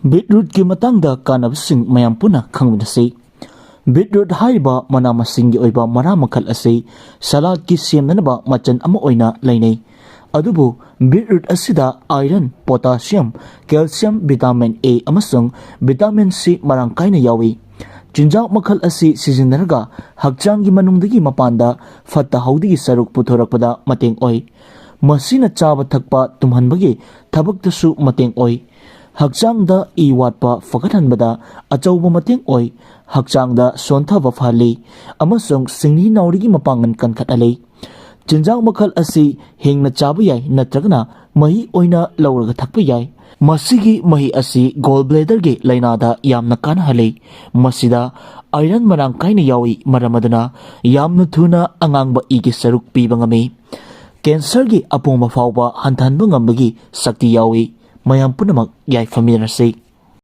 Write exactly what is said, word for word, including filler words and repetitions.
ꯕꯤꯠꯔꯨꯠꯀꯤ ꯃꯇꯥꯡꯗ ꯀꯥꯟꯅꯕꯁꯤꯡ ꯃꯌꯥꯝ ꯄꯨꯟꯅ ꯈꯪꯃꯤꯟꯅꯁꯤ꯫ ꯕꯤꯠꯔꯨꯠ ꯍꯥꯏꯔꯤꯕ ꯃꯅꯥ ꯃꯁꯤꯡꯒꯤ ꯑꯣꯏꯕ ꯃꯔꯥ ꯃꯈꯜ ꯑꯁꯤ ꯁꯂꯥꯗꯀꯤ ꯁꯦꯝꯅꯅꯕ ꯃꯆꯜ ꯑꯃ ꯑꯣꯏꯅ ꯂꯩꯅꯩ꯫ ꯑꯗꯨꯕꯨ ꯕꯤꯠꯔꯨꯠ ꯑꯁꯤꯗ ꯑꯥꯏꯔꯟ, ꯄꯣꯇꯥꯁꯤꯌꯝ, ꯀꯦꯜꯁꯤꯌꯝ, ꯚꯤꯇꯥꯃꯤꯟ ꯑꯦ ꯑꯃꯁꯨꯡ ꯚꯤꯇꯥꯃꯤꯟ ꯁꯤ ꯃꯔꯥꯡ ꯀꯥꯏꯅ ꯌꯥꯎꯏ꯫ ꯆꯤꯟꯖꯥꯛ ꯃꯈꯜ ꯑꯁꯤ ꯁꯤꯖꯤꯟꯅꯔꯒ ꯍꯛꯆꯥꯡꯒꯤ ꯃꯅꯨꯡꯗꯒꯤ ꯃꯄꯥꯟꯗ ꯐꯠꯇ ꯍꯥꯎꯗꯤꯒꯤ ꯁꯔꯨꯛ ꯄꯨꯊꯣꯔꯛꯄꯗ ꯃꯇꯦꯡ ꯑꯣꯏ꯫ ꯃꯁꯤꯅ ꯆꯥꯕ ꯊꯛꯄ ꯇꯨꯝꯍꯟꯕꯒꯤ ꯊꯕꯛꯇꯁꯨ ꯃꯇꯦꯡ ꯑꯣꯏ꯫ ꯍꯛꯆꯥꯡꯗ ꯏ ꯋꯥꯠꯄ ꯐꯒꯠꯍꯟꯕꯗ ꯑꯆꯧꯕ ꯃꯇꯦꯡ ꯑꯣꯏ꯫ ꯍꯛꯆꯥꯡꯗ ꯁꯣꯟꯊꯕ ꯐꯍꯜꯂꯤ ꯑꯃꯁꯨꯡ ꯁꯤꯡꯂꯤ ꯅꯥꯎꯔꯤꯒꯤ ꯃꯄꯥꯡꯒꯜ ꯀꯟꯈꯠꯍꯜꯂꯤ꯫ ꯆꯤꯟꯖꯥꯛ ꯃꯈꯜ ꯑꯁꯤ ꯍꯤꯡꯅ ꯆꯥꯕ ꯌꯥꯏ ꯅꯠꯇ꯭ꯔꯒꯅ ꯃꯍꯤ ꯑꯣꯏꯅ ꯂꯧꯔꯒ ꯊꯛꯄ ꯌꯥꯏ꯫ ꯃꯁꯤꯒꯤ ꯃꯍꯤ ꯑꯁꯤ ꯒꯣꯜ ꯕ꯭ꯂꯦꯗꯔꯒꯤ ꯂꯥꯏꯅꯥꯗ ꯌꯥꯝꯅ ꯀꯥꯟꯅꯍꯜꯂꯤ꯫ ꯃꯁꯤꯗ ꯑꯥꯏꯔꯟ ꯃꯔꯥꯡ ꯀꯥꯏꯅ ꯌꯥꯎꯏ, ꯃꯔꯝ ꯑꯗꯨꯅ ꯌꯥꯝꯅ ꯊꯨꯅ ꯑꯉꯥꯡꯕ ꯏꯒꯤ ꯁꯔꯨꯛ ꯄꯤꯕ ꯉꯝꯃꯤ꯫ ꯀꯦꯟꯁꯔꯒꯤ ꯑꯄꯣꯝꯕ ꯐꯥꯎꯕ ꯍꯟꯊꯍꯟꯕ ꯉꯝꯕꯒꯤ ꯁꯛꯇꯤ ꯌꯥꯎꯏ꯫ ꯃꯌꯥꯝ ꯄꯨꯝꯅꯃꯛ ꯌꯥꯏꯐꯃꯤꯟꯅꯔꯁꯤ꯫